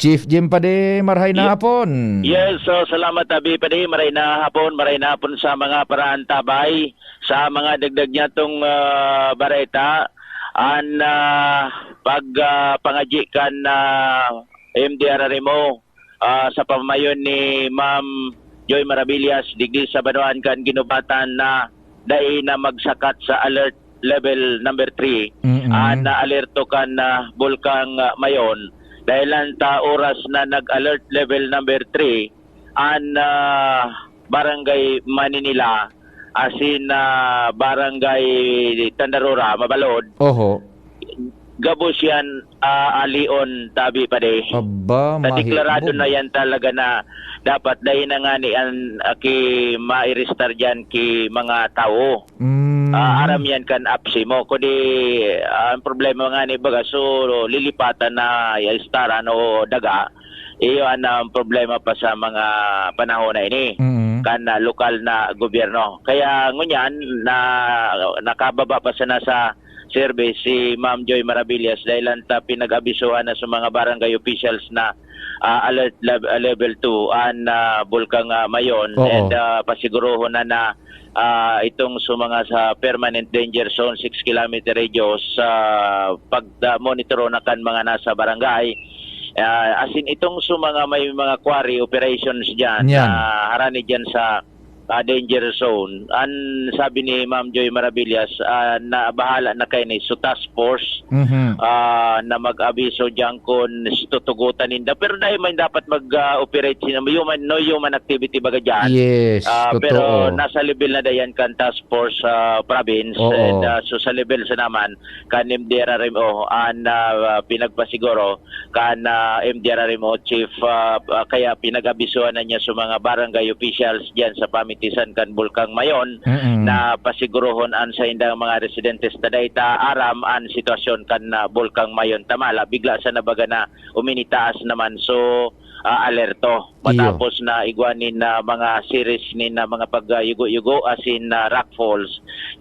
Chief Jim Padi, marhay na Ye-, hapon. Yes, so salamat, Abi Padi. Maray na hapon, maray na hapon sa mga paraantabay, sa mga dagdag niya tong, ah, bareta. An, ah, pag, ah, pangadyi kan, ah, M D R R M O, ah, sa pamayon ni Ma'am Joy Maravillas, digdi sa banwaan kan Guinobatan na dai na magsakat sa alert level number three, Mm-mm. ah, na alerto kan, ah, Bulkang, ah, Mayon. Dahil lang ta oras na nag-alert level number three, an, ah, Barangay Maninila, asin, ah, Barangay Tandarora, Mabalod, Oho. gabos yan, ah, alion, tabi pa di. Aba, Nadeklarado mahimo. na yan talaga na dapat dai na ngani an, ah, ki mairestar diyan ki mga tawo. Mm. Ah, aram yan kan apsi mo. Kundi, ah, ang problema ngani baga, so, lilipatan na ya estaran o daga. Iyo an, ah, problema pa sa mga panahon na ini. Mm. Kan, ah, lokal na gobyerno. Kaya ngunyan, na, nakababa pa sana sa service si Ma'am Joy Maravillas dahil lang ta pinag-abisuhan na sa mga barangay officials na, ah, alert lev-, ah, level two an, ah, Bulkang, ah, Mayon. Oo. And, ah, pasigurohon na na, ah, itong sa mga sa permanent danger zone, six kilometer radius, ah, pag, ah, monitoro na kan mga nasa barangay. Ah, asin itong sa mga may mga quarry operations diyan, Yan. ah, harani diyan sa ah, danger zone. An sabi ni Ma'am Joy Maravillas, ah, na bahala na kaini. So, task force, Mhm. ah, na mag-abiso diyan kun tutugutan ninda. Pero dai man dapat mag, ah, operate sina human, no human activity baga diyan. Yes, Ah, pero totoo. nasa level na dayan kan task force sa province. Oo. And, ah, so sa level sa naman, kan M D R R M O, an, ah, pinagpasiguro, kan, ah, M D R R M O chief, ah, ah, kaya pinag-abisuhan na niya sa mga barangay officials diyan sa pamitisan kan Bulkang Mayon Mm. na pasigurohon an saindang mga residentes na dai ta aram an sitwasyon kan, ah, Bulkang Mayon. Tamala, bigla sa nabaga na uminitaas naman. So, ah, alerto. Iyo. Matapos na igwa nin, ah, mga series nin, ah, mga pagyugo-yugo asin, ah, rockfalls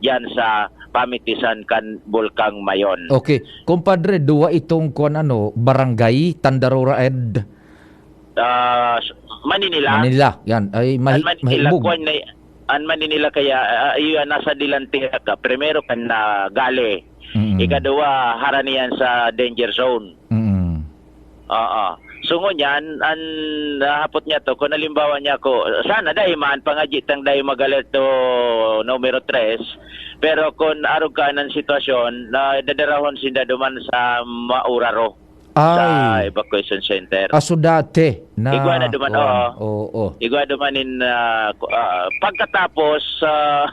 diyan sa pamitisan kan Bulkang Mayon. Okay. Kumpadre, duwa itong kuwan, ano, barangay, Tandarora ed Ah, s-, Maninila. Manila, yan. Ay, mahi-, An Maninila, mahibog. Kuwan na, an Maninila kaya, ah, iyo, nasa delantera ka. Primero kan, ah, Gali. Mm. Ikaduwa, harani yan sa danger zone. Mm. Oo. So, ngunyan, an hapot niya to, kung halimbawa niya ko, sana dai man, pangadyi tang dai mag-alerto numero tres, pero kung arog ka ng sitwasyon, na dadarahon sinda duman sa Mauraro, sa Ay. evacuation center. Aso dati na Igwa na duman, kuwan. Oo. Oo. Igwa duman in, ah, ku-, ah, pagkatapos, ah,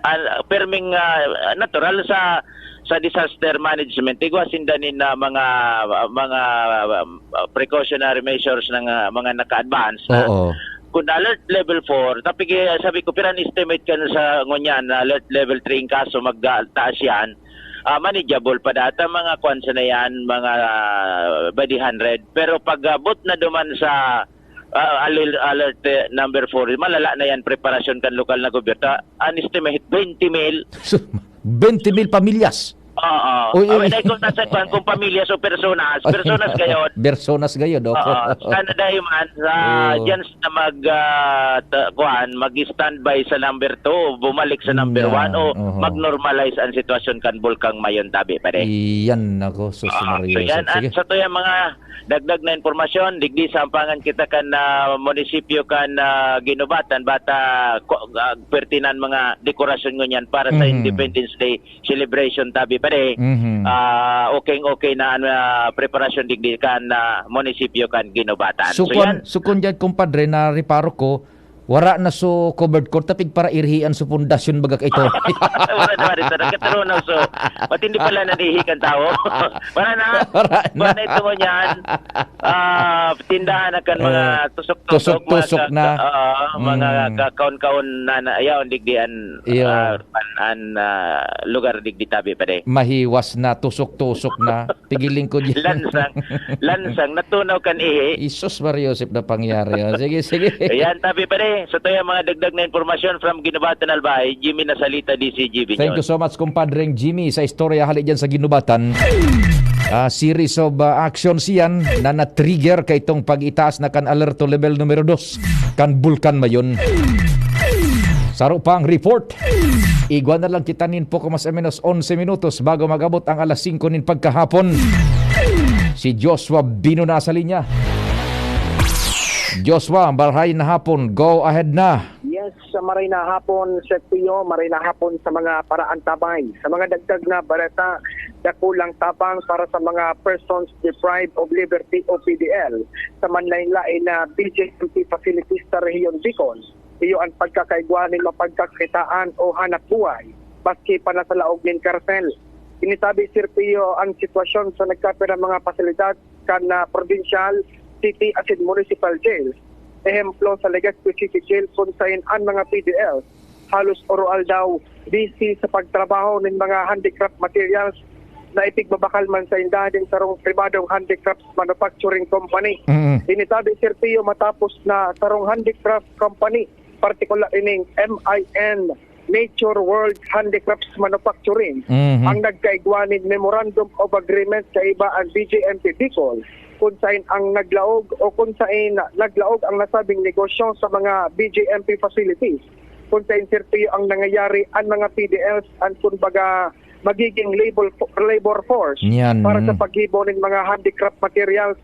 ah, perming, ah, natural sa, sa disaster management, igwa sinda nin, ah, mga, ah, mga, ah, precautionary measures ng, ah, mga naka-advance na Oo. kung alert level four, tapi ki-, sabi ko, "Pira an estimate kan sa ngunyan na alert level three in kaso magtaas yan?" Ah, manageable pa data, mga kwan sa na yan, mga, ah, by the hundred. Pero pag abot na duman sa, ah, alil-, alert, eh, number four, malala na yan, preparasyon kan lokal na gobyerno. An estimate, twenty mil. So, twenty mil pamilyas. Oo. Uy, uy. Awi na kung nasa kwan, kung pamilya, so personas. Personas gayod. Personas gayod, oh. Oo. Sana dahil man, sa Oo. dyan na mag, ah, ta-, kwan, mag-standby sa number two, bumalik sa number Yan, one, o oho. mag-normalize ang sitwasyon kan Bulkang Mayon, tabi, pare. Iyan, nako, sus, Oo. Maria. So, yan, Sige. at sa to yung mga dagdag na impormasyon, digdi sa ampangan kita kan, ah, munisipyo kan, ah, Guinobatan, bata, ko-, ah, pertinan mga dekorasyon ngunyan para sa Mhm. Independence Day celebration, tabi, pare. Mhm. Ah, okay, okay na an, ah, preparasyon digdi kan, ah, munisipyo kan Guinobatan. So, So, kuwan, yan. so, kun diyan, kumpadre, na reparo ko, wara na so covered court, tapig para irhian so pundasyon, baga ka ito. Wala na, wala na. Nagkataroon na, so, matindi pala na ihi kan tao. Wala na. Wala na. Wala na ito ngunyan. Ah, tindahan na kan mga Ah, tusok-tusok, mga tusok-tusok ka-, na. oo, mga Mm. kakaon-kaon na, na, ayaw, digdi an, Iyo. ah, an, an, ah, lugar digdi, tabi, pare. Mahiwas na, tusok-tusok na. Pigiling ko diyan. Lansang, lansang, natunaw kan ihi. Isus, Maria Joseph na pangyari, oh. Sige, sige. Ayan, tabi, pare. So, to yung mga dagdag na impormasyon from Guinobatan, Albay. Jimmy Nasalita, D C G B Thank you News. so much, kumpadreng Jimmy, sa istorya hali dyan sa Guinobatan. Ah, series of, ah, actions yan na na-trigger kaitong pag-itaas na kan alerto level numero dos kan Bulkan Mayon. Saro pang report. Igwa na lang kita nin poko mas o menos onse minutos bago mag-abot ang alas singko nin pagkahapon. Si Joshua Bino na sa linya. Joshua, marahay na hapon. Go ahead na. Yes, sa maray na hapon, Sir Pio, maray na hapon sa mga paraantabay. Sa mga dagdag na baleta, dakulang tabang para sa mga persons deprived of liberty o P D L sa manlain-lain na B J M P facilities sa Rehiyon Bicol. Iyo an pagkakaigwa nin mapagkakitaan o hanap buhay, maski pa nasa laog nin kartel. Initabi, Sir Pio, ang sitwasyon sa nagkapirang mga pasilidad kan, ah, provincial, city asin municipal jail. Ehemplo, sa Legazpi City Jail, kun sain an mga P D L halos oro-aldaw busy sa pagtrabaho nin mga handicraft materials na ipigbabakal man sainda nin sarong pribadong handicraft manufacturing company. Mm. Initabi, Sir Pio, matapos na sarong handicraft company, partikular ining M I N Nature World Handicrafts Manufacturing, Mhm. ang nagkaigwa nin Memorandum of Agreement kaiba an B J M P Bicol, kun sain ang naglaog o kun sain naglaog ang nasabing negosyo sa mga B J M P facilities. Kun sain, Sir Pio, ang nangyayari, ang mga P D Ls, ang kumbaga, magiging labor fo-, labor force Yan. para sa paggibo nin mga handicraft materials.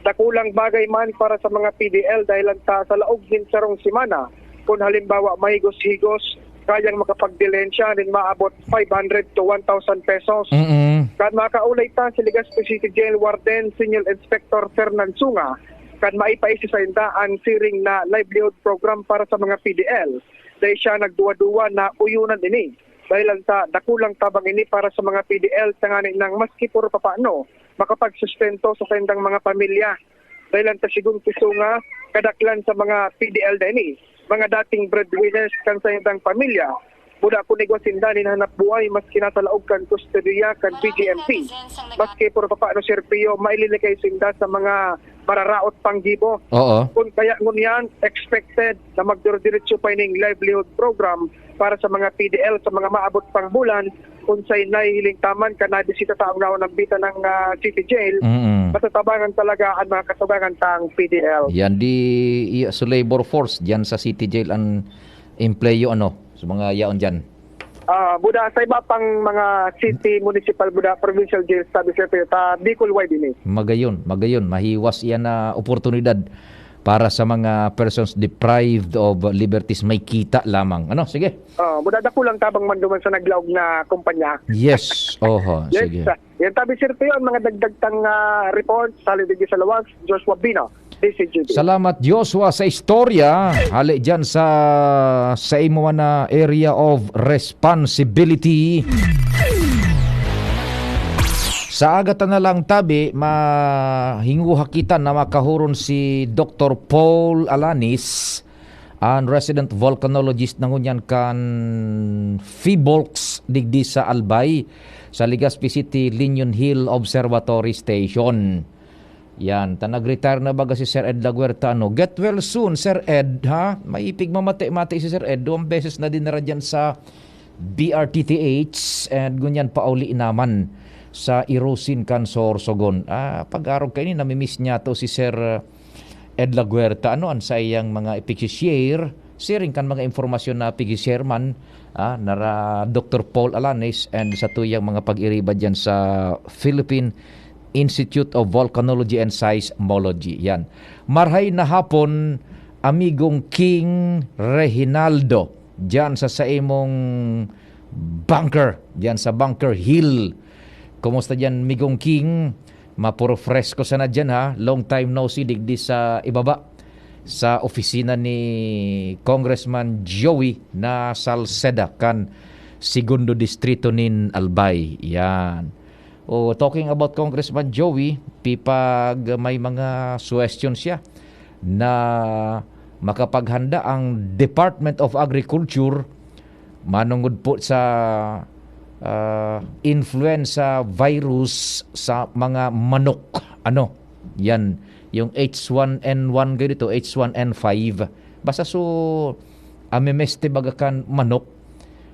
Dakulang bagay man para sa mga P D L dahil lang ta sa laog nin sarong semana, kun halimbawa mahigos-higos, kayang makapagdilihensya nin maabot five hundred to one thousand pesos. Mm-mm. Kan makaulay ta si Legazpi City Jail Warden Senior Inspector Fernan Sunga, kan maipaisi sainda an siring na livelihood program para sa mga P D L. Dahil siya nagduwa-duwa na uyunan ini. Dahil lang sa dakulang tabang ini para sa mga P D L, tanganing maski puro papaano, makapagsustento sa saindang mga pamilya. Dahil ang ta sigun piso nga kadaklan sa mga P D L na ini, mga dating breadwinners kan saindang pamilya. Buda kun igwa sinda nin hanap buhay maski nasa laog kan kustodiya kan B J M P. Maski puro papaano, Sir Pio, maililikay sinda sa mga mararaot panggibo. Oo. Kun kaya ngunyan, expected na magdurdiretso pa ining livelihood program para sa mga P D L sa mga maabot pang bulan, kun sain nahihiling ta man kan nabisita ta ang naunang bita ng, ah, City Jail, Mm. matatabangan talaga ang mga katugangan tang P D L. Yan, di, iya, so labor force dyan sa City Jail ang empleyo, ano, sa mga yaon dyan. Ah, buda sa iba pang mga city, municipal, buda provincial jails, sabi, Sir Pio, ta Bicol wide ini. Magayon, magayon, mahiwas iyan na oportunidad para sa mga persons deprived of liberties, may kita lamang. Ano? Sige. Ah, buda dakulang tabang man duman sa naglaog na kumpanya. Yes. Oho, Yes, sige. ah, yan tabi, Sir Pio, ang mga dagdag tang, ah, report, sa Halidigi sa Lawas, Joshua Bino, D C G B. Salamat, Joshua, sa istorya. Hali dyan sa, sa imo na area of responsibility. Sa aga ta na lang tabi, mahinguha kita na makahuron si Doktor Paul Alanis, an resident volcanologist na ngunyan kan PHIVOLCS digdi sa Albay, sa Legazpi City, Liñon Hill Observatory Station. Yan, ta nag-retire na baga si Sir Ed Laguerta, ano? Get well soon, Sir Ed, ha? May pigmamati-mati si Sir Ed, duwang beses na dinara dyan sa B R T T H, and ngunyan pauli naman sa Irosin kan Sorsogon. Ah, pag-arog kaini, namimiss niya to si Sir, uh, Ed La Guerta, ano, an saiyang mga ipigsi-share, sharing kan mga impormasyon na pigsi-share man, ah, nara Doktor Paul Alanis and sa tuyang mga pag-iriba diyan sa Philippine Institute of Volcanology and Seismology. Yan. Marhay na hapon, amigong King Reginaldo, diyan sa saimong bunker, diyan sa Bunker Hill. Kumusta diyan, Migong King? Mapuro fresko sana diyan, ha? Long time no see, digdi sa ibaba, sa opisina ni Congressman Joey na Salceda kan Segundo Distrito nin Albay. Yan. O, talking about Congressman Joey, pipag may mga suggestion siya na makapaghanda ang Department of Agriculture manungod po sa, ah, influenza virus sa mga manok. Ano? Yan. Yung H one N one kayo dito, H one N five. Basta so, amemeste baga kan manok.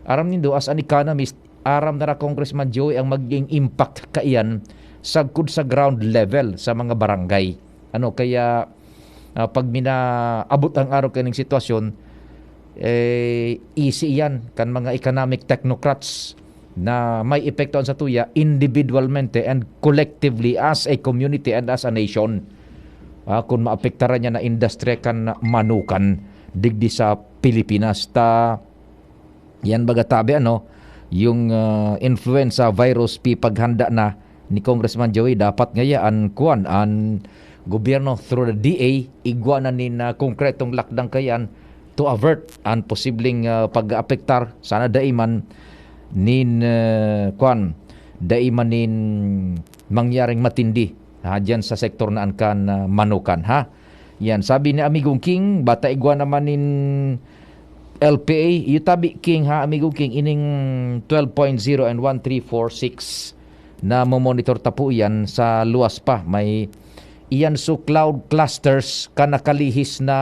Aram nindo, as an economist, aram na ra Congressman Joey ang magiging impact kaiyan sagkod sa ground level sa mga barangay. Ano, kaya, ah, pag minaabot ang araw kaning sitwasyon, eh, easy yan kan mga economic technocrats na may epekto sa tuya individualmente and collectively as a community and as a nation. Ah, kung maapektaran niya na industriya kan manukan digdi sa Pilipinas, ta yan baga tabi, ano, yung, ah, influenza virus pipaghanda na ni Congressman Joey, dapat ngaya an kuan, an gobyerno through the D A, igwa na nin, ah, konkretong lakdang kayan to avert an posibleng, ah, pag-aapektar sana dai man nin, ah, kuan, dai man nin mangyaring matindi, ha, diyan sa sektor na an kan, ah, manukan, ha. Yan, sabi ni Amigong King, bata igwa naman nin L P A, iyo tabi, King, ha, Amigong King, ining twelve point zero and one three four six na mo-monitor ta po yan sa luwas pa. May iyan so cloud clusters ka nakalihis na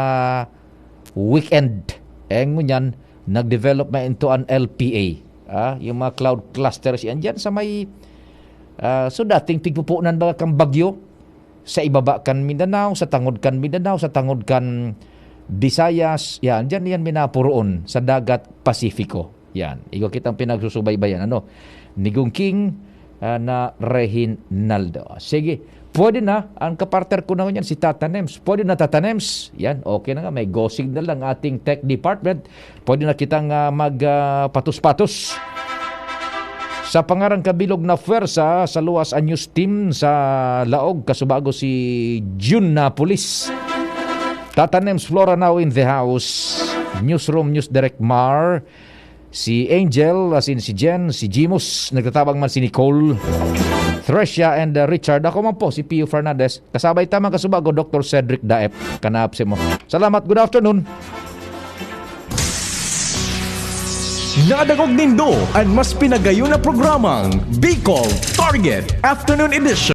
weekend. Eh, ngunyan, nag-develop na into an L P A. Ah, yung mga cloud clusters yan dyan sa may, ah, so dating pigpupunan baga kan bagyo, sa ibaba kan Mindanao, sa tangod kan Mindanao, sa tangod kan Visayas, yan, dyan yan minapuroon sa dagat Pasifiko. Yan, igwa kitang pinagsusubaybayan, ano, ni Gung King, ah, na Rehinaldo. Sige, pwede na, ang kapartner ko na yan, si Tata Nems. Pwede na, Tata Nems. Yan, okay na nga, may go signal ang ating tech department. Pwede na kitang, ah, mag, ah, patos-patos. Sa pangaran kabilog na pwersa, sa luwas an news team sa Laog, kasubago si Jun Napolis. Tata Nems, Flora now in the house. Newsroom, News Direct Mar. Si Angel, as in si Jen, si Jimus, nagtatabang man si Nicole. Thresia and, uh, Richard. Ako man po, si Pio Fernandez. Kasabay tamang kasubago, Doktor Cedric Daep. Kanapsi mo. Salamat, good afternoon. Nadangog nindo an mas pinagayon na programang Bicol Target Afternoon Edition.